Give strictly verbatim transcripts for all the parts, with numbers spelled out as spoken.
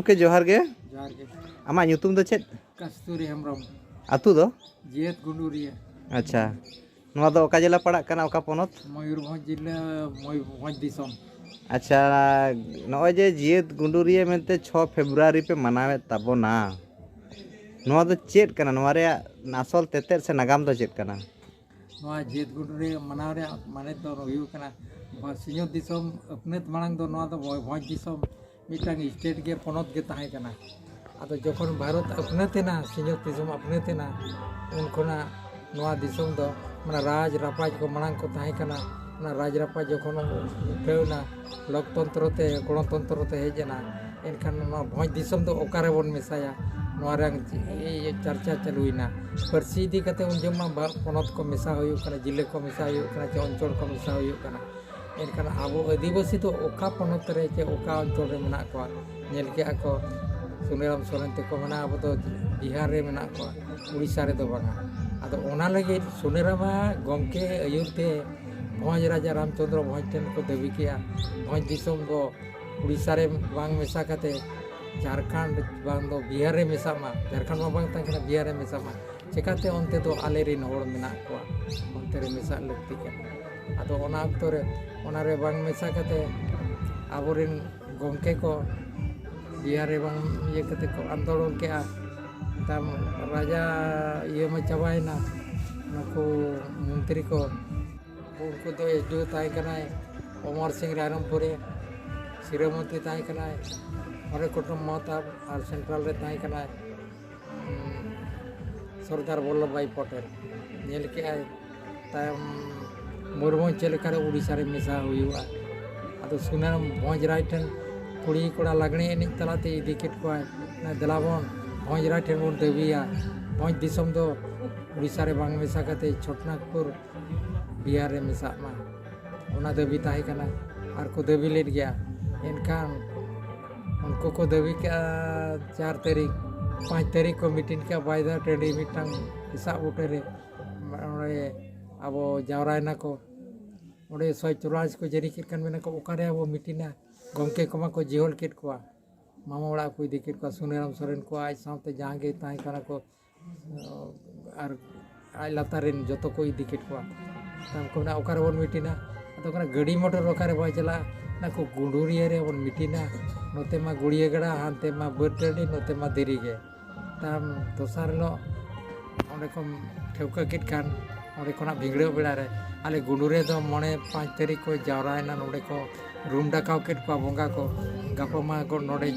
ᱜᱚᱢᱠᱮ, ᱡᱚᱦᱟᱨ ᱜᱮ᱾ ᱡᱚᱦᱟᱨ ᱜᱮ᱾ ᱟᱢᱟᱜ ᱧᱩᱛᱩᱢ ᱫᱚ ᱪᱮᱫ? ᱠᱟᱥᱛᱩᱨᱤ ᱦᱮᱢᱵᱨᱚᱢ᱾ ᱟᱹᱛᱩ ᱫᱚ? ᱡᱤᱭᱟᱹᱛ ᱜᱩᱸᱰᱩᱨᱤᱭᱟᱹ᱾ ᱟᱪᱪᱷᱟ, ᱱᱚᱣᱟ ᱫᱚ ᱚᱠᱟ ᱡᱮᱞᱟ ᱯᱟᱲᱟᱜ ᱠᱟᱱᱟ, ᱚᱠᱟ ᱯᱚᱱᱚᱛ? ᱢᱚᱭᱩᱨᱵᱷᱚᱸᱡᱽ ᱡᱤᱞᱟᱹ, ᱢᱚᱭᱩᱨᱵᱷᱚᱸᱡᱽ ᱫᱤᱥᱚᱢ᱾ ᱟᱪᱪᱷᱟ, ᱱᱚᱜᱼᱚᱭ ᱡᱮ ᱡᱤᱭᱟᱹᱛ ᱜᱩᱸᱰᱩᱨᱤᱭᱟᱹ ᱢᱮᱱᱛᱮ ᱪᱷᱚ ᱯᱷᱮᱵᱽᱨᱩᱣᱟᱨᱤ ᱯᱮ ᱢᱟᱱᱟᱣᱮᱫ ᱛᱟᱵᱚᱱᱟ, ᱱᱚᱣᱟ ᱫᱚ ᱪᱮᱫ ᱠᱟᱱᱟ? ᱱᱚᱣᱟ ᱨᱮᱭᱟᱜ ᱟᱥᱚᱞ ᱛᱮᱛᱮᱫ ᱥᱮ ᱱᱟᱜᱟᱢ ᱫᱚ ᱪᱮᱫ ᱠᱟᱱᱟ? ᱱᱚᱣᱟ ᱡᱤᱭᱟᱹᱛ ᱜᱩᱸᱰᱩᱨᱤᱭᱟᱹ ᱢᱟᱱᱟᱣ ᱨᱮᱭᱟᱜ ᱢᱟᱱᱮ ᱫᱚ ᱦᱩᱭᱩᱜ ᱠᱟᱱᱟ, ᱵᱟ-, ᱥᱤᱧᱚᱛ ᱫᱤᱥᱚᱢ ᱟᱹᱯᱱᱟᱹᱛ ᱢᱟᱲᱟᱝ ᱫᱚ ᱱᱚᱣᱟ ᱫᱚ ᱵᱷᱚᱸᱡᱽ ᱫᱤᱥᱚᱢ ᱢᱤᱫᱴᱟᱝ ᱥᱴᱮᱴ ᱜᱮ, ᱯᱚᱱᱚᱛ ᱜᱮ ᱛᱟᱦᱮᱸ ᱠᱟᱱᱟ᱾ ᱟᱫᱚ ᱡᱚᱠᱷᱚᱱ ᱵᱷᱟᱨᱚᱛ ᱟᱹᱯᱱᱟᱹᱛ ᱮᱱᱟ, ᱥᱤᱧᱚᱛ ᱫᱤᱥᱚᱢ ᱟᱹᱯᱱᱟᱹᱛ ᱮᱱᱟ, ᱩᱱ ᱠᱷᱚᱱᱟᱜ ᱱᱚᱣᱟ ᱫᱤᱥᱚᱢ ᱫᱚ, ᱢᱟᱱᱮ, ᱨᱟᱡᱽ ᱨᱟᱯᱟᱡᱽ ᱠᱚ ᱢᱟᱲᱟᱝ ᱠᱚ ᱛᱟᱦᱮᱸ ᱠᱟᱱᱟ᱾ ᱚᱱᱟ ᱨᱟᱡᱽ ᱨᱟᱯᱟᱡᱽ ᱡᱚᱠᱷᱚᱱ ᱩᱴᱷᱟᱹᱣ ᱮᱱᱟ, ᱞᱳᱠᱛᱚᱱᱛᱨᱚ ᱛᱮ, ᱜᱚᱬᱚᱛᱚᱱᱛᱨᱚ ᱛᱮ ᱦᱮᱡ ᱮᱱᱟ, ᱮᱱᱠᱷᱟᱱ ᱱᱚᱣᱟ ᱵᱷᱚᱸᱡᱽ ᱫᱤᱥᱚᱢ ᱫᱚ ᱚᱠᱟ ᱨᱮᱵᱚᱱ ᱢᱮᱥᱟᱭᱟ, ᱱᱚᱣᱟ ᱨᱮᱭᱟᱝ ᱪᱮ-, ᱤᱭᱟᱹ ᱪᱟᱨᱪᱟ ᱪᱟᱹᱞᱩᱭᱮᱱᱟ᱾ ᱯᱟᱹᱨᱥᱤ ᱤᱫᱤ ᱠᱟᱛᱮ ᱩᱱ ᱡᱚᱦᱚᱜ ᱢᱟ ᱵᱟ-, ᱯᱚᱱᱚᱛ ᱠᱚ ᱢᱮᱥᱟ ᱦᱩᱭᱩᱜ ᱠᱟᱱᱟ, ᱡᱤᱞᱟᱹ ᱠᱚ ᱢᱮᱥᱟ ᱦᱩᱭᱩᱜ ᱠᱟᱱᱟ, ᱪᱮ ᱚᱧᱪᱚᱞ ᱠᱚ ᱢᱮᱥᱟ ᱦᱩᱭᱩᱜ ᱠᱟᱱᱟ᱾ ᱮᱱᱠᱷᱟᱱ ᱟᱵᱚ ᱟᱹᱫᱤᱵᱟᱹᱥᱤ ᱫᱚ ᱚᱠᱟ ᱯᱚᱱᱚᱛ ᱨᱮ ᱪᱮ ᱚᱠᱟ ᱚᱧᱪᱚᱞ ᱨᱮ ᱢᱮᱱᱟᱜ ᱠᱚᱣᱟ? ᱧᱮᱞ ᱠᱮᱜᱼᱟ ᱠᱚ, ᱥᱩᱱᱮᱨᱟᱢ ᱥᱚᱨᱮᱱ ᱛᱮᱠᱚ ᱢᱮᱱᱟ ᱟᱵᱚ ᱫᱚ ᱵᱤᱦᱟᱨ ᱨᱮ ᱢᱮᱱᱟᱜ ᱠᱚᱣᱟ, ᱩᱲᱤᱥᱥᱟ ᱨᱮᱫᱚ ᱵᱟᱝᱟ᱾ ᱟᱫᱚ ᱚᱱᱟ ᱞᱟᱹᱜᱤᱫ ᱥᱩᱱᱮᱨᱟᱢᱟ ᱜᱚᱢᱠᱮ ᱟᱹᱭᱩᱨ ᱛᱮ ᱵᱷᱚᱸᱡᱽ ᱨᱟᱡᱟ ᱨᱟᱢᱪᱚᱸᱫᱽᱨᱚ ᱵᱷᱚᱸᱡᱽ ᱴᱷᱮᱱ ᱠᱚ ᱫᱟᱹᱵᱤ ᱠᱮᱜᱼᱟ, ᱵᱷᱚᱸᱡᱽ ᱫᱤᱥᱚᱢ ᱫᱚ ᱩᱲᱤᱥᱥᱟ ᱨᱮ ᱵᱟᱝ ᱢᱮᱥᱟ ᱠᱟᱛᱮ ᱡᱷᱟᱲᱠᱷᱚᱸᱰ ᱵᱟᱝ ᱫᱚ ᱵᱤᱦᱟᱨ ᱨᱮ ᱢᱮᱥᱟᱜ ᱢᱟ, ᱡᱷᱟᱲᱠᱷᱚᱸᱰ ᱢᱟ ᱵᱟᱝ ᱛᱟᱦᱮᱸ ᱠᱟᱱᱟ, ᱵᱤᱦᱟᱨ ᱨᱮ ᱢᱮᱥᱟᱜ ᱢᱟ᱾ ᱪᱮᱠᱟᱛᱮ ᱚᱱᱛᱮ ᱫᱚ ᱟᱞᱮ ᱨᱮᱱ ᱦᱚᱲ ᱢᱮᱱᱟᱜ ᱠᱚᱣᱟ, ᱚᱱᱛᱮ ᱨᱮ ᱢᱮᱥᱟᱜ ᱞᱟᱹᱠᱛᱤ ᱠᱟᱱᱟ᱾ ᱟᱫᱚ ᱚᱱᱟ ᱚᱠᱛᱚ ᱨᱮ ᱚᱱᱟ ᱨᱮ ᱵᱟᱝ ᱢᱮᱥᱟ ᱠᱟᱛᱮ ᱟᱵᱚᱨᱮᱱ ᱜᱚᱢᱠᱮ ᱠᱚ ᱵᱤᱦᱟᱨ ᱨᱮ ᱵᱟᱝ ᱤᱭᱟᱹ ᱠᱟᱛᱮ ᱠᱚ ᱟᱱᱫᱳᱞᱚᱱ ᱠᱮᱜᱼᱟ᱾ ᱛᱟᱭᱚᱢ ᱨᱟᱡᱟ ᱤᱭᱟᱹ ᱢᱟ ᱪᱟᱵᱟᱭᱮᱱᱟ, ᱱᱩᱠᱩ ᱢᱚᱱᱛᱨᱤ ᱠᱚ, ᱩᱱᱠᱩ ᱫᱚ ᱮᱥ ᱰᱤ ᱳ ᱛᱟᱦᱮᱸ ᱠᱟᱱᱟᱭ ᱚᱢᱚᱨ ᱥᱤᱝ ᱨᱟᱭᱨᱚᱝᱯᱩᱨᱮ, ᱥᱤᱨᱟᱹ ᱢᱚᱱᱛᱨᱤ ᱛᱟᱦᱮᱸ ᱠᱟᱱᱟᱭ ᱦᱚᱨᱮ ᱠᱩᱴᱩᱢ ᱢᱚᱦᱛᱟᱵ, ᱟᱨ ᱥᱮᱱᱴᱨᱟᱞ ᱨᱮ ᱛᱟᱦᱮᱸ ᱠᱟᱱᱟᱭ ᱩᱸ, ᱥᱚᱨᱫᱟᱨ ᱵᱚᱞᱞᱚᱵᱷ ᱵᱷᱟᱭ ᱯᱚᱴᱮᱞ᱾ ᱧᱮᱞ ᱠᱮᱜᱼᱟᱭ ᱛᱟᱭᱚᱢ ᱢᱚᱭᱩᱨᱵᱷᱚᱸᱡᱽ ᱪᱮᱫ ᱞᱮᱠᱟᱨᱮ ᱩᱲᱤᱥᱥᱟ ᱨᱮ ᱢᱮᱥᱟ ᱦᱩᱭᱩᱜᱼᱟ᱾ ᱟᱫᱚ ᱥᱩᱱᱟᱹᱨᱟᱢ ᱵᱷᱚᱸᱡᱽ ᱨᱟᱭ ᱴᱷᱮᱱ ᱠᱩᱲᱤ ᱠᱚᱲᱟ ᱞᱟᱜᱽᱬᱮ ᱮᱱᱮᱡ ᱛᱟᱞᱟᱛᱮ ᱤᱫᱤ ᱠᱮᱫ ᱠᱚᱣᱟᱭ, ᱫᱮᱞᱟ ᱵᱚᱱ ᱵᱷᱚᱸᱡᱽ ᱨᱟᱭ ᱴᱷᱮᱱ ᱵᱚᱱ ᱫᱟᱹᱵᱤᱭᱟ, ᱵᱷᱚᱸᱡᱽ ᱫᱤᱥᱚᱢ ᱫᱚ ᱩᱲᱤᱥᱥᱟ ᱨᱮ ᱵᱟᱝ ᱢᱮᱥᱟ ᱠᱟᱛᱮ ᱪᱷᱳᱴᱱᱟᱜᱽᱯᱩᱨ ᱵᱤᱦᱟᱨ ᱨᱮ ᱢᱮᱥᱟᱜ ᱢᱟ, ᱚᱱᱟ ᱫᱟᱹᱵᱤ ᱛᱟᱦᱮᱸ ᱠᱟᱱᱟ᱾ ᱟᱨ ᱠᱚ ᱫᱟᱹᱵᱤ ᱞᱮᱫ ᱜᱮᱭᱟ᱾ ᱮᱱᱠᱷᱟᱱ ᱩᱱᱠᱩ ᱠᱚ ᱫᱟᱹᱵᱤ ᱠᱮᱜᱼᱟ ᱪᱟᱨ ᱛᱟᱹᱨᱤᱠᱷ, ᱯᱟᱸᱪ ᱛᱟᱹᱨᱤᱠᱷ ᱠᱚ ᱢᱤᱴᱤᱝ ᱠᱮᱜᱼᱟ ᱵᱟᱭᱫᱟ ᱴᱟᱺᱰᱤ ᱢᱤᱫᱴᱟᱝ ᱦᱮᱥᱟᱜ ᱵᱩᱴᱟᱹ ᱨᱮ᱾ ᱚᱸᱰᱮ ᱟᱵᱚ ᱡᱟᱣᱨᱟᱭᱮᱱᱟ ᱠᱚ, ᱚᱸᱰᱮ ᱥᱚᱭ ᱪᱩᱨᱟᱡᱽ ᱠᱚ ᱡᱟᱹᱨᱤ ᱠᱮᱫ ᱠᱷᱟᱱ ᱢᱮᱱᱟ ᱠᱚ, "ᱚᱠᱟᱨᱮ ᱟᱵᱚ ᱢᱤᱴᱤᱝᱟ?" ᱜᱚᱢᱠᱮ ᱠᱚᱢᱟ ᱠᱚ ᱡᱤᱦᱚᱞ ᱠᱮᱫ ᱠᱚᱣᱟ᱾ ᱢᱟᱢᱟ ᱚᱲᱟᱜ ᱠᱚ ᱤᱫᱤ ᱠᱮᱫ ᱠᱚᱣᱟ᱾ ᱥᱩᱱᱮᱨᱟᱢ ᱥᱚᱨᱮᱱ ᱠᱚ ᱟᱡ ᱥᱟᱶᱛᱮ ᱡᱟᱦᱟᱸ ᱜᱮ ᱛᱟᱦᱮᱸ ᱠᱟᱱᱟ ᱠᱚ, ᱟᱨ ᱟᱡ ᱞᱟᱛᱟᱨ ᱨᱮᱱ ᱡᱚᱛᱚ ᱠᱚ ᱤᱫᱤ ᱠᱮᱫ ᱠᱚᱣᱟ᱾ ᱛᱟᱭᱚᱢ ᱠᱚ ᱢᱮᱱᱟ, "ᱚᱠᱟ ᱨᱮᱵᱚᱱ ᱢᱤᱴᱤᱱᱟ?" ᱟᱫᱚ ᱠᱟᱱᱟ, "ᱜᱟᱹᱰᱤ ᱢᱚᱴᱚᱨ ᱚᱠᱟ ᱨᱮ ᱵᱟᱭ ᱪᱟᱞᱟᱜᱼᱟ?" ᱚᱱᱟ ᱠᱚ ᱜᱩᱰᱩᱨᱤᱭᱟᱹ ᱨᱮ ᱵᱚᱱ ᱢᱤᱴᱤᱱᱟ᱾ ᱱᱚᱛᱮ ᱢᱟ ᱜᱩᱲᱤᱭᱟᱹ ᱜᱟᱰᱟ, ᱦᱟᱱᱛᱮ ᱢᱟ ᱵᱟᱹᱫᱽ ᱴᱟᱺᱰᱤ, ᱱᱚᱛᱮ ᱢᱟ ᱫᱷᱤᱨᱤ ᱜᱮ᱾ ᱛᱟᱭᱚᱢ ᱫᱚᱥᱟᱨ ᱦᱤᱞᱳᱜ ᱚᱸᱰᱮ ᱠᱚ ᱴᱷᱟᱹᱣᱠᱟᱹ ᱠᱮᱫ ᱠᱷᱟᱱ, ᱚᱸᱰᱮ ᱠᱷᱚᱱᱟᱜ ᱵᱷᱤᱸᱫᱽᱲᱟᱹ ᱵᱮᱲᱟ ᱨᱮ ᱟᱞᱮ ᱜᱩᱰᱩᱨᱤᱭᱟᱹ ᱫᱚ ᱢᱚᱬᱮ ᱯᱟᱸᱪ ᱛᱟᱹᱨᱤᱠᱷ ᱠᱚ ᱡᱟᱣᱨᱟᱭᱮᱱᱟ ᱱᱚᱸᱰᱮ ᱠᱚ ᱨᱩᱢ ᱰᱟᱠᱟᱣ ᱠᱮᱫ ᱠᱚᱣᱟ ᱵᱚᱸᱜᱟ ᱠᱚ᱾ ᱜᱟᱯᱟ ᱢᱟ ᱠᱚ ᱱᱚᱰᱮ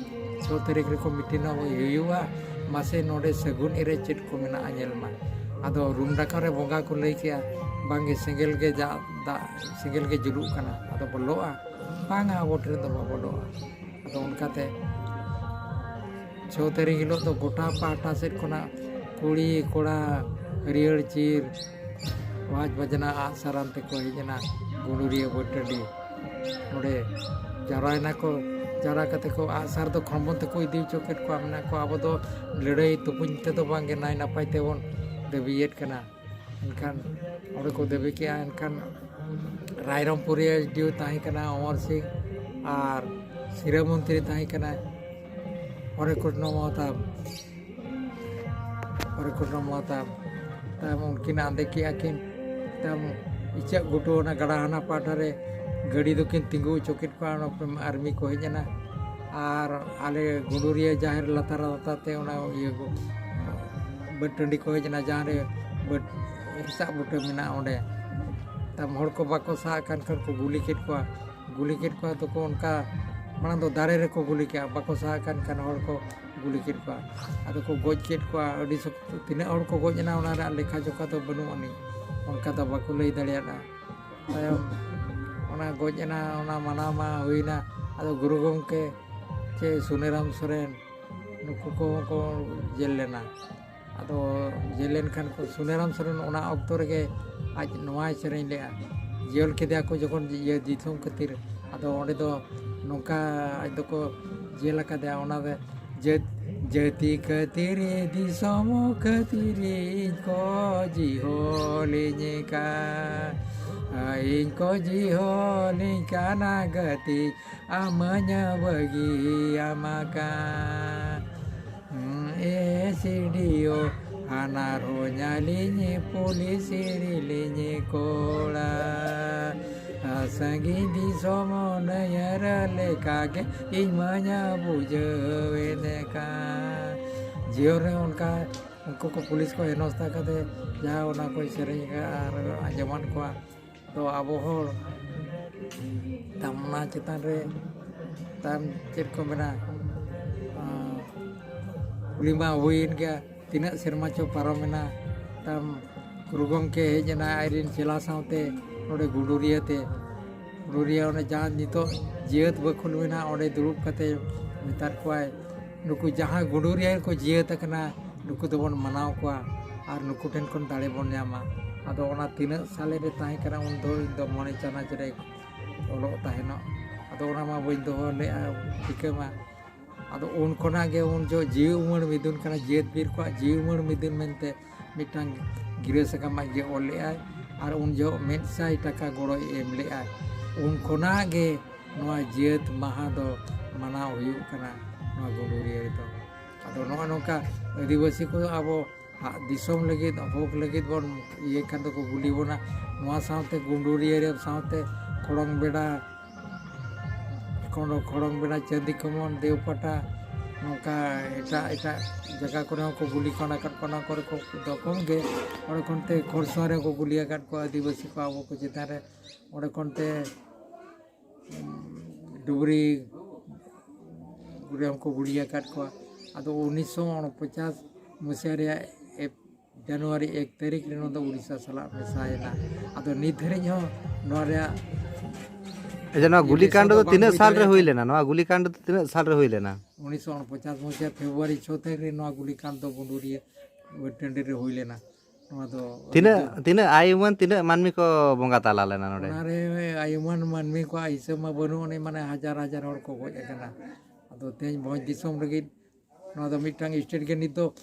ᱪᱷᱚ ᱛᱟᱹᱨᱤᱠᱷ ᱨᱮᱠᱚ ᱢᱤᱴᱤᱝ ᱦᱩᱭᱩᱜᱼᱟ, ᱢᱟᱥᱮ ᱱᱚᱰᱮ ᱥᱟᱹᱜᱩᱱ ᱮᱨᱮ ᱪᱮᱫ ᱠᱚ ᱢᱮᱱᱟᱜᱼᱟ ᱧᱮᱞ ᱢᱟ᱾ ᱟᱫᱚ ᱨᱩᱢ ᱰᱟᱠᱟᱣ ᱨᱮ ᱵᱚᱸᱜᱟ ᱠᱚ ᱞᱟᱹᱭ ᱠᱮᱜᱼᱟ, ᱵᱟᱝᱜᱮ, ᱥᱮᱸᱜᱮᱞ ᱜᱮ ᱡᱟ ᱫᱟᱜ ᱥᱮᱸᱜᱮᱞ ᱜᱮ ᱡᱩᱞᱩᱜ ᱠᱟᱱᱟ, ᱟᱫᱚ ᱵᱚᱞᱚᱜᱼᱟ? ᱵᱟᱝᱟ, ᱟᱵᱚ ᱴᱷᱮᱱ ᱫᱚ ᱵᱟᱵᱚ ᱵᱚᱞᱚᱜᱼᱟ᱾ ᱟᱫᱚ ᱚᱱᱠᱟᱛᱮ ᱪᱷᱚ ᱛᱟᱹᱨᱤᱠᱷ ᱦᱤᱞᱳᱜ ᱫᱚ ᱜᱚᱴᱟ ᱯᱟᱦᱴᱟ ᱥᱮᱫ ᱠᱷᱚᱱᱟᱜ ᱠᱩᱲᱤ ᱠᱚᱲᱟ ᱦᱟᱹᱨᱭᱟᱹᱲ ᱪᱤᱨ ᱵᱟᱡᱽ ᱵᱟᱡᱽᱱᱟ ᱟᱜ ᱥᱟᱨᱟᱱ ᱛᱮᱠᱚ ᱦᱮᱡ ᱮᱱᱟ ᱜᱩᱰᱩᱨᱤᱭᱟᱹ ᱵᱟᱹᱫᱽ ᱴᱟᱺᱰᱤ᱾ ᱱᱚᱰᱮ ᱡᱟᱣᱨᱟᱭᱮᱱᱟ ᱠᱚ᱾ ᱡᱟᱣᱨᱟ ᱠᱟᱛᱮ ᱠᱚ ᱟᱜᱼᱥᱟᱨ ᱫᱚ ᱠᱷᱚᱱᱵᱚᱱ ᱛᱮᱠᱚ ᱤᱫᱤ ᱦᱚᱪᱚ ᱠᱮᱫ ᱠᱚᱣᱟ᱾ ᱢᱮᱱᱟ ᱠᱚ, "ᱟᱵᱚ ᱫᱚ ᱞᱟᱹᱲᱦᱟᱹᱭ ᱛᱩᱯᱩᱧ ᱛᱮᱫᱚ ᱵᱟᱝᱜᱮ, ᱱᱟᱭ ᱱᱟᱯᱟᱭ ᱛᱮᱵᱚᱱ ᱫᱟᱹᱵᱤᱭᱮᱫ ᱠᱟᱱᱟ᱾" ᱮᱱᱠᱷᱟᱱ ᱚᱸᱰᱮ ᱠᱚ ᱫᱟᱹᱵᱤ ᱠᱮᱜᱼᱟ᱾ ᱮᱱᱠᱷᱟᱱ ᱨᱟᱭᱨᱚᱝᱯᱩᱨ ᱮᱥ ᱰᱤ ᱳ ᱛᱟᱦᱮᱸ ᱠᱟᱱᱟ ᱚᱢᱚᱨ ᱥᱤᱝ, ᱟᱨ ᱥᱤᱨᱟᱹ ᱢᱚᱱᱛᱨᱤ ᱛᱟᱦᱮᱸ ᱠᱟᱱᱟ ᱦᱚᱨᱮ ᱠᱨᱤᱥᱱᱚ ᱢᱚᱦᱛᱟᱵ᱾ ᱦᱚᱨᱮ ᱠᱨᱤᱥᱱᱚ ᱢᱚᱦᱛᱟᱵ᱾ ᱛᱟᱭᱚᱢ ᱩᱱᱠᱤᱱ ᱟᱸᱫᱮ ᱠᱮᱜᱼᱟ ᱠᱤᱱ᱾ ᱛᱟᱭᱚᱢ ᱤᱪᱟᱹᱜ ᱜᱷᱩᱴᱩ ᱚᱱᱟ ᱜᱟᱰᱟ ᱦᱟᱱᱟ ᱯᱟᱦᱴᱟ ᱨᱮ ᱜᱟᱹᱰᱤ ᱫᱚᱠᱤᱱ ᱛᱤᱸᱜᱩ ᱦᱚᱪᱚ ᱠᱮᱫ ᱠᱚᱣᱟ᱾ ᱚᱱᱟ ᱠᱚᱨᱮ ᱟᱨᱢᱤ ᱠᱚ ᱦᱮᱡ ᱮᱱᱟ᱾ ᱟᱨ ᱟᱞᱮ ᱜᱩᱰᱩᱨᱤᱭᱟᱹ ᱡᱟᱦᱮᱨ ᱞᱟᱛᱟᱨ ᱞᱟᱛᱟᱨ ᱛᱮ ᱚᱱᱟ ᱤᱭᱟᱹ ᱠᱚ, ᱵᱟᱹᱫᱽ ᱴᱟᱺᱰᱤ ᱠᱚ ᱦᱮᱡ ᱮᱱᱟ, ᱡᱟᱦᱟᱸ ᱨᱮ ᱵᱟᱹᱫᱽ ᱦᱮᱥᱟᱜ ᱵᱩᱴᱟᱹ ᱢᱮᱱᱟᱜᱼᱟ ᱚᱸᱰᱮ᱾ ᱛᱟᱭᱚᱢ ᱦᱚᱲ ᱠᱚ ᱵᱟᱠᱚ ᱥᱟᱦᱟᱜ ᱠᱟᱱ ᱠᱷᱟᱱ ᱠᱚ ᱜᱩᱞᱤ ᱠᱮᱫ ᱠᱚᱣᱟ᱾ ᱜᱩᱞᱤ ᱠᱮᱫ ᱠᱚᱣᱟ ᱫᱚᱠᱚ ᱚᱱᱠᱟ, ᱢᱟᱲᱟᱝ ᱫᱚ ᱫᱟᱨᱮ ᱨᱮᱠᱚ ᱜᱩᱞᱤ ᱠᱮᱜᱼᱟ, ᱵᱟᱠᱚ ᱥᱟᱦᱟᱜ ᱠᱟᱱ ᱠᱷᱟᱱ ᱦᱚᱲ ᱠᱚ ᱜᱩᱞᱤ ᱠᱮᱫ ᱠᱚᱣᱟ᱾ ᱟᱫᱚ ᱠᱚ ᱜᱚᱡ ᱠᱮᱫ ᱠᱚᱣᱟ᱾ ᱟᱹᱰᱤ ᱥᱚᱠᱛᱚ, ᱛᱤᱱᱟᱹᱜ ᱦᱚᱲ ᱠᱚ ᱜᱚᱡ ᱮᱱᱟ, ᱚᱱᱟ ᱨᱮᱭᱟᱜ ᱞᱮᱠᱷᱟ ᱡᱚᱠᱷᱟ ᱫᱚ ᱵᱟᱹᱱᱩᱜ ᱟᱹᱱᱤᱡ, ᱚᱱᱠᱟ ᱫᱚ ᱵᱟᱠᱚ ᱞᱟᱹᱭ ᱫᱟᱲᱮᱭᱟᱫᱼᱟ᱾ ᱛᱟᱭᱚᱢ ᱚᱱᱟ ᱜᱚᱡ ᱮᱱᱟ, ᱚᱱᱟ ᱢᱟᱱᱟᱣ ᱢᱟ ᱦᱩᱭᱱᱟ᱾ ᱟᱫᱚ ᱜᱩᱨᱩ ᱜᱚᱢᱠᱮ ᱪᱮ ᱥᱩᱱᱮᱨᱟᱢ ᱥᱚᱨᱮᱱ, ᱱᱩᱠᱩ ᱠᱚᱦᱚᱸ ᱠᱚ ᱡᱮᱞ ᱞᱮᱱᱟ᱾ ᱟᱫᱚ ᱡᱮᱞ ᱞᱮᱱᱠᱷᱟᱱ ᱠᱚ, ᱥᱩᱱᱮᱨᱟᱢ ᱥᱚᱨᱮᱱ ᱚᱱᱟ ᱚᱠᱛᱚ ᱨᱮᱜᱮ ᱟᱡ ᱱᱚᱣᱟᱭ ᱥᱮᱨᱮᱧ ᱞᱮᱜᱼᱟ, ᱡᱤᱭᱚᱞ ᱠᱮᱫᱮᱭᱟ ᱠᱚ ᱡᱚᱠᱷᱚᱱ ᱤᱭᱟᱹ ᱫᱤᱥᱚᱢ ᱠᱷᱟᱹᱛᱤᱨ᱾ ᱟᱫᱚ ᱚᱸᱰᱮ ᱫᱚ ᱱᱚᱝᱠᱟ ᱟᱡ ᱫᱚᱠᱚ ᱡᱮᱞ ᱟᱠᱟᱫᱮᱭᱟ, ᱚᱱᱟ ᱫᱚ ᱡᱟᱹᱛ-, ᱡᱟᱹᱛᱤ ᱠᱷᱟᱹᱛᱤᱨ ᱫᱤᱥᱚᱢ ᱠᱷᱟᱹᱛᱤᱨ ᱤᱧ ᱠᱚ ᱡᱤᱦᱚᱞᱤᱧ ᱠᱟ᱾ ᱤᱧ ᱠᱚ ᱡᱤᱦᱚᱞᱤᱧ ᱠᱟᱱᱟ ᱜᱟᱛᱮ, ᱟᱢᱟᱹᱧ ᱵᱟᱹᱜᱤᱭᱟᱢᱟ ᱠᱟᱱ᱾ ᱮᱥᱤᱰᱤᱳ ᱦᱟᱱᱟ ᱨᱚ ᱧᱟᱞᱤᱧ ᱯᱩᱞᱤᱥ ᱨᱤᱞᱤᱧ ᱠᱚᱲᱟ᱾ ᱥᱟᱺᱜᱤᱧ ᱫᱤᱥᱚᱢ ᱱᱟᱹᱭᱟᱹᱨ ᱞᱮᱠᱟᱜᱮ ᱤᱧ ᱢᱟᱹᱧ ᱵᱩᱡᱷᱟᱹᱣᱮᱫ ᱠᱟᱱ᱾ ᱡᱤᱭᱚᱱ ᱨᱮ ᱚᱱᱠᱟ ᱩᱱᱠᱩ ᱠᱚ ᱯᱩᱞᱤᱥ ᱠᱚ ᱦᱮᱱᱚᱥᱛᱟ ᱠᱟᱛᱮ ᱡᱟᱦᱟᱸ ᱚᱱᱟ ᱠᱚᱭ ᱥᱮᱨᱮᱧ ᱟᱠᱟᱫᱼᱟ ᱟᱨ ᱟᱸᱡᱚᱢᱟᱫ ᱠᱚᱣᱟ, ᱛᱚ ᱟᱵᱚ ᱦᱚᱲ ᱛᱟᱢ ᱚᱱᱟ ᱪᱮᱛᱟᱱ ᱨᱮ ᱛᱟᱢ ᱪᱮᱫ ᱠᱚ ᱢᱮᱱᱟ, ᱟᱸ, ᱠᱩᱞᱤ ᱢᱟ ᱦᱩᱭᱮᱱ ᱜᱮᱭᱟ, ᱛᱤᱱᱟᱹᱜ ᱥᱮᱨᱢᱟ ᱪᱚ ᱯᱟᱨᱚᱢᱮᱱᱟ, ᱛᱟᱢ ᱜᱩᱨᱩ ᱜᱚᱢᱠᱮ ᱦᱮᱡ ᱮᱱᱟ ᱟᱡᱨᱮᱱ ᱪᱮᱞᱟ ᱥᱟᱶᱛᱮ ᱱᱚᱰᱮ ᱜᱩᱰᱩᱨᱤᱭᱟᱹ ᱛᱮ᱾ ᱜᱩᱰᱩᱨᱤᱭᱟᱹ ᱚᱸᱰᱮ ᱡᱟᱦᱟᱸ ᱱᱤᱛᱚᱜ ᱡᱤᱭᱟᱹᱛ ᱵᱟᱹᱠᱷᱩᱞ ᱢᱮᱱᱟᱜᱼᱟ, ᱚᱸᱰᱮ ᱫᱩᱲᱩᱵ ᱠᱟᱛᱮ ᱢᱮᱛᱟᱫ ᱠᱚᱣᱟᱭ, ᱱᱩᱠᱩ ᱡᱟᱦᱟᱸ ᱜᱩᱰᱩᱨᱤᱭᱟᱹ ᱠᱚ ᱡᱤᱭᱟᱹᱛ ᱟᱠᱟᱱᱟ, ᱱᱩᱠᱩ ᱫᱚᱵᱚᱱ ᱢᱟᱱᱟᱣ ᱠᱚᱣᱟ ᱟᱨ ᱱᱩᱠᱩ ᱴᱷᱮᱱ ᱠᱷᱚᱱ ᱫᱟᱲᱮ ᱵᱚᱱ ᱧᱟᱢᱟ᱾ ᱟᱫᱚ ᱚᱱᱟ ᱛᱤᱱᱟᱹᱜ ᱥᱟᱞᱮ ᱨᱮ ᱛᱟᱦᱮᱸ ᱠᱟᱱᱟ, ᱩᱱ ᱫᱚ ᱤᱧ ᱫᱚ ᱢᱚᱬᱮ ᱪᱟᱱᱟᱪ ᱨᱮ ᱚᱞᱚᱜ ᱛᱟᱦᱮᱱᱚᱜ᱾ ᱟᱫᱚ ᱚᱱᱟ ᱢᱟ ᱵᱟᱹᱧ ᱫᱚᱦᱚ ᱞᱮᱫᱼᱟ, ᱴᱷᱤᱠᱟᱹ ᱢᱟ᱾ ᱟᱫᱚ ᱩᱱ ᱠᱷᱚᱱᱟᱜ ᱜᱮ ᱩᱱ ᱡᱚᱦᱚᱜ ᱡᱤᱣᱤ ᱩᱢᱟᱹᱲ ᱢᱤᱫᱩᱱ ᱠᱟᱱᱟ, ᱡᱤᱭᱟᱹᱛ ᱵᱤᱨ ᱠᱚᱣᱟᱜ ᱡᱤᱣᱤ ᱩᱢᱟᱹᱲ ᱢᱤᱫᱩᱱ ᱢᱮᱱᱛᱮ ᱢᱤᱫᱴᱟᱝ ᱜᱤᱨᱟᱹ ᱥᱟᱠᱟᱢ ᱟᱡ ᱜᱮ ᱚᱞ ᱞᱮᱫᱼᱟᱭ ᱟᱨ ᱩᱱ ᱡᱚᱦᱚᱜ ᱢᱤᱫ ᱥᱟᱭ ᱴᱟᱠᱟ ᱜᱚᱲᱚᱭ ᱮᱢ ᱞᱮᱫᱼᱟ᱾ ᱩᱱ ᱠᱷᱚᱱᱟᱜ ᱜᱮ ᱱᱚᱣᱟ ᱡᱟᱹᱛ ᱢᱟᱦᱟ ᱫᱚ ᱢᱟᱱᱟᱣ ᱦᱩᱭᱩᱜ ᱠᱟᱱᱟ ᱱᱚᱣᱟ ᱜᱩᱰᱩᱨᱤᱭᱟᱹ ᱨᱮᱫᱚ᱾ ᱟᱫᱚ ᱱᱚᱜᱼᱚ ᱱᱚᱝᱠᱟ ᱟᱹᱫᱤᱵᱟᱹᱥᱤ ᱠᱚᱫᱚ ᱟᱵᱚ ᱦᱟᱜ ᱫᱤᱥᱚᱢ ᱞᱟᱹᱜᱤᱫ, ᱦᱚᱠ ᱞᱟᱹᱜᱤᱫ ᱵᱚᱱ ᱤᱭᱟᱹ ᱠᱷᱟᱱ ᱫᱚᱠᱚ ᱜᱩᱞᱤ ᱵᱚᱱᱟ᱾ ᱱᱚᱣᱟ ᱥᱟᱶᱛᱮ ᱜᱩᱰᱩᱨᱤᱭᱟᱹ ᱨᱮ ᱥᱟᱶᱛᱮ ᱠᱷᱚᱲᱚᱝ ᱵᱮᱰᱟ, ᱠᱷᱚᱲᱚ-, ᱠᱷᱚᱲᱚᱝ ᱵᱮᱰᱟ, ᱪᱟᱹᱱᱫᱤ ᱠᱚᱢᱚᱱ, ᱫᱮᱣᱯᱟᱴᱟ, ᱱᱚᱝᱠᱟ ᱮᱴᱟᱜ ᱮᱴᱟᱜ ᱡᱟᱭᱜᱟ ᱠᱚᱨᱮ ᱦᱚᱸᱠᱚ ᱜᱩᱞᱤ ᱠᱟᱱ ᱟᱠᱟᱫ ᱠᱚᱣᱟ᱾ ᱚᱱᱟ ᱠᱚᱨᱮ ᱠᱚ ᱫᱚ ᱠᱚᱢ ᱜᱮ, ᱚᱸᱰᱮ ᱠᱷᱚᱱ ᱛᱮ ᱠᱷᱚᱨᱥᱚᱶᱟ ᱨᱮᱦᱚᱸ ᱠᱚ ᱜᱩᱞᱤ ᱟᱠᱟᱫ ᱠᱚᱣᱟ ᱟᱹᱫᱤᱵᱟᱹᱥᱤ ᱠᱚ ᱟᱵᱚ ᱠᱚ ᱪᱮᱛᱟᱱ ᱨᱮ᱾ ᱚᱸᱰᱮ ᱠᱷᱚᱱ ᱛᱮ ᱰᱩᱵᱽᱨᱤ ᱨᱮᱦᱚᱸ ᱠᱚ ᱜᱩᱞᱤ ᱟᱠᱟᱫ ᱠᱚᱣᱟ᱾ ᱟᱫᱚ ᱩᱱᱤᱥᱥᱚ ᱩᱱᱯᱚᱪᱟᱥ ᱢᱩᱪᱟᱹᱫ ᱨᱮᱭᱟᱜ ᱮᱯ-, ᱡᱟᱱᱩᱣᱟᱨᱤ ᱮᱠ ᱛᱟᱹᱨᱤᱠᱷ ᱨᱮ ᱱᱚᱣᱟ ᱫᱚ ᱩᱲᱤᱥᱥᱟ ᱥᱟᱞᱟᱜ ᱢᱮᱥᱟᱭᱮᱱᱟ᱾ ᱟᱫᱚ ᱱᱤᱛ ᱫᱷᱟᱹᱨᱤᱡ ᱦᱚᱸ ᱱᱚᱣᱟ ᱨᱮᱭᱟᱜ ᱟᱪᱪᱷᱟ, ᱱᱚᱣᱟ ᱜᱩᱞᱤ ᱠᱟᱱᱰ ᱫᱚ ᱵᱟᱝ ᱛᱤᱱᱟᱹᱜ ᱦᱩᱭ ᱥᱟᱞ ᱨᱮ ᱫᱟᱲᱮᱭᱟᱜ ᱦᱩᱭ ᱠᱟᱱᱟ᱾ ᱞᱮᱱᱟ? ᱱᱚᱣᱟ ᱜᱩᱞᱤ ᱠᱟᱱᱰ ᱫᱚ ᱛᱤᱱᱟᱹᱜ ᱥᱟᱞ ᱨᱮ ᱦᱩᱭ ᱞᱮᱱᱟ? ᱩᱱᱤᱥᱥᱚ ᱩᱱᱯᱚᱪᱟᱥ ᱢᱩᱪᱟᱹᱫ ᱯᱷᱮᱵᱽᱨᱩᱣᱟᱨᱤ ᱪᱷᱚ ᱛᱟᱹᱨᱤᱠᱷ ᱨᱮ ᱱᱚᱣᱟ ᱜᱩᱞᱤ ᱠᱟᱱᱰ ᱫᱚ ᱜᱩᱰᱩᱨᱤᱭᱟᱹ ᱴᱟᱺᱰᱤ ᱨᱮ ᱦᱩᱭ ᱞᱮᱱᱟ᱾ ᱱᱚᱣᱟ ᱫᱚ ᱛᱤᱱᱟᱹᱜ, ᱛᱤᱱᱟᱹᱜ ᱟᱭ ᱩᱢᱟᱹᱱ, ᱛᱤᱱᱟᱹᱜ ᱢᱟᱹᱱᱢᱤ ᱠᱚ ᱵᱚᱸᱜᱟ ᱛᱟᱞᱟ ᱞᱮᱱᱟ ᱱᱚᱰᱮ? ᱚᱱᱟᱨᱮ ᱟᱭ ᱩᱢᱟᱹᱱ ᱢᱟᱹᱱᱢᱤ ᱠᱚᱣᱟᱜ ᱦᱤᱥᱟᱹᱵ ᱢᱟ ᱵᱟᱹᱱᱩᱜ ᱟᱹᱱᱤᱡ, ᱢᱟᱱᱮ ᱦᱟᱡᱟᱨ ᱦᱟᱡᱟᱨ ᱦᱚᱲ ᱠᱚ ᱜᱚᱡ ᱟᱠᱟᱱᱟ᱾ ᱟᱫᱚ ᱛᱮᱦᱮᱧ ᱵᱷᱚᱸᱡᱽ ᱫᱤᱥᱚᱢ ᱞᱟᱹᱜᱤᱫ ᱱᱚᱣᱟ ᱫᱚ ᱢᱤᱫᱴᱟᱝ ᱥᱴᱮᱴ ᱜᱮ ᱱᱤᱛ ᱫᱚ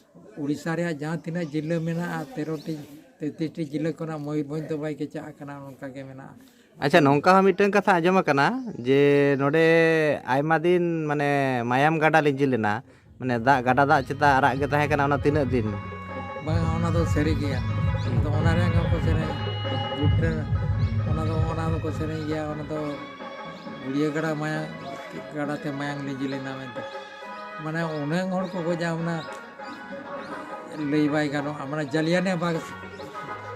ᱩᱲᱤᱥᱥᱟ ᱨᱮᱭᱟᱜ ᱡᱟᱦᱟᱸ ᱛᱤᱱᱟᱹᱜ ᱡᱤᱞᱟᱹ ᱢᱮᱱᱟᱜᱼᱟ, ᱛᱮᱨᱚ ᱴᱤ, ᱛᱮᱛᱨᱤᱥ ᱴᱤ ᱡᱤᱞᱟᱹ ᱠᱷᱚᱱᱟᱜ ᱢᱚᱭᱩᱨᱵᱷᱚᱸᱡᱽ ᱫᱚ ᱵᱟᱭ ᱠᱮᱪᱟᱜ ᱠᱟᱱᱟ, ᱚᱱᱠᱟ ᱜᱮ ᱢᱮᱱᱟᱜᱼᱟ᱾ ᱟᱪᱪᱷᱟ, ᱱᱚᱝᱠᱟ ᱦᱚᱸ ᱢᱤᱫᱴᱟᱝ ᱠᱟᱛᱷᱟ ᱟᱸᱡᱚᱢ ᱟᱠᱟᱱᱟ ᱡᱮ ᱱᱚᱰᱮ ᱟᱭᱢᱟ ᱫᱤᱱ ᱢᱟᱱᱮ ᱢᱟᱭᱟᱢ ᱜᱟᱰᱟ ᱞᱤᱸᱡᱤ ᱞᱮᱱᱟ, ᱢᱟᱱᱮ ᱫᱟᱜ, ᱜᱟᱰᱟ ᱫᱟᱜ ᱪᱮᱛᱟᱱ ᱟᱨᱟᱜ ᱜᱮ ᱛᱟᱦᱮᱸ ᱠᱟᱱᱟ, ᱚᱱᱟ ᱛᱤᱱᱟᱹᱜ ᱫᱤᱱ? ᱵᱟᱝ, ᱚᱱᱟ ᱫᱚ ᱥᱟᱹᱨᱤ ᱜᱮᱭᱟ᱾ ᱟᱫᱚ ᱚᱱᱟ ᱨᱮᱭᱟᱜ ᱜᱮᱠᱚ ᱥᱮᱨᱮᱧ, ᱵᱩᱴ ᱨᱮ, ᱚᱱᱟ ᱫᱚ, ᱚᱱᱟ ᱫᱚᱠᱚ ᱥᱮᱨᱮᱧ ᱜᱮᱭᱟ, ᱚᱱᱟ ᱫᱚ ᱜᱩᱲᱤᱭᱟᱹ ᱜᱟᱰᱟ ᱢᱟᱭᱟᱝ, ᱜᱟᱰᱟ ᱛᱮ ᱢᱟᱭᱟᱝ ᱞᱤᱸᱡᱤ ᱞᱮᱱᱟ ᱢᱮᱱᱛᱮ᱾ ᱢᱟᱱᱮ ᱩᱱᱟᱹᱝ ᱦᱚᱲ ᱠᱚ ᱜᱚᱡᱟ, ᱚᱱᱟ ᱞᱟᱹᱭ ᱵᱟᱭ ᱜᱟᱱᱚᱜᱼᱟ᱾ ᱢᱟᱱᱮ ᱡᱟᱞᱤᱭᱟᱱᱮ ᱵᱟᱜᱽ,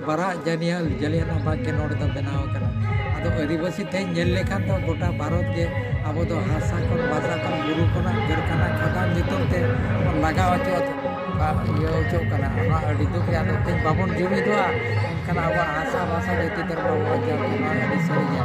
ᱵᱟᱨᱟᱜ ᱡᱟᱞᱤᱭᱟᱱ, ᱡᱟᱞᱤᱭᱟᱱᱟ ᱵᱟᱜᱽ ᱜᱮ ᱱᱚᱰᱮ ᱫᱚ ᱵᱮᱱᱟᱣ ᱟᱠᱟᱱᱟ᱾ ᱟᱫᱚ ᱟᱹᱫᱤᱵᱟᱹᱥᱤ ᱛᱮᱦᱮᱧ ᱧᱮᱞ ᱞᱮᱠᱷᱟᱱ ᱫᱚ ᱜᱚᱴᱟ ᱵᱷᱟᱨᱚᱛ ᱜᱮ ᱟᱵᱚ ᱫᱚ ᱦᱟᱥᱟ ᱠᱷᱚᱱ, ᱵᱷᱟᱥᱟ ᱠᱷᱚᱱ, ᱵᱩᱨᱩ ᱠᱷᱚᱱᱟᱜ ᱠᱟᱹᱨᱠᱷᱟᱱᱟ ᱠᱷᱟᱫᱟᱱ ᱧᱩᱛᱩᱢ ᱛᱮ ᱵᱚᱱ ᱞᱟᱜᱟᱣ ᱦᱚᱪᱚ, ᱤᱭᱟᱹ ᱦᱚᱪᱚᱜ ᱠᱟᱱᱟ᱾ ᱚᱱᱟ ᱟᱹᱰᱤ ᱫᱩᱠ ᱨᱮᱭᱟᱜ ᱫᱚ ᱛᱮᱦᱮᱧ ᱵᱟᱵᱚᱱ ᱡᱩᱢᱤᱫᱚᱜᱼᱟ, ᱮᱱᱠᱷᱟᱱ ᱟᱵᱚᱣᱟᱜ ᱦᱟᱥᱟ, ᱵᱷᱟᱥᱟ, ᱡᱟᱹᱛᱤ, ᱫᱷᱚᱨᱢᱚ ᱵᱚᱱ ᱵᱟᱧᱪᱟᱣ ᱠᱮᱭᱟ᱾ ᱱᱚᱣᱟ ᱟᱹᱰᱤ ᱥᱟᱹᱨᱤ ᱜᱮᱭᱟ᱾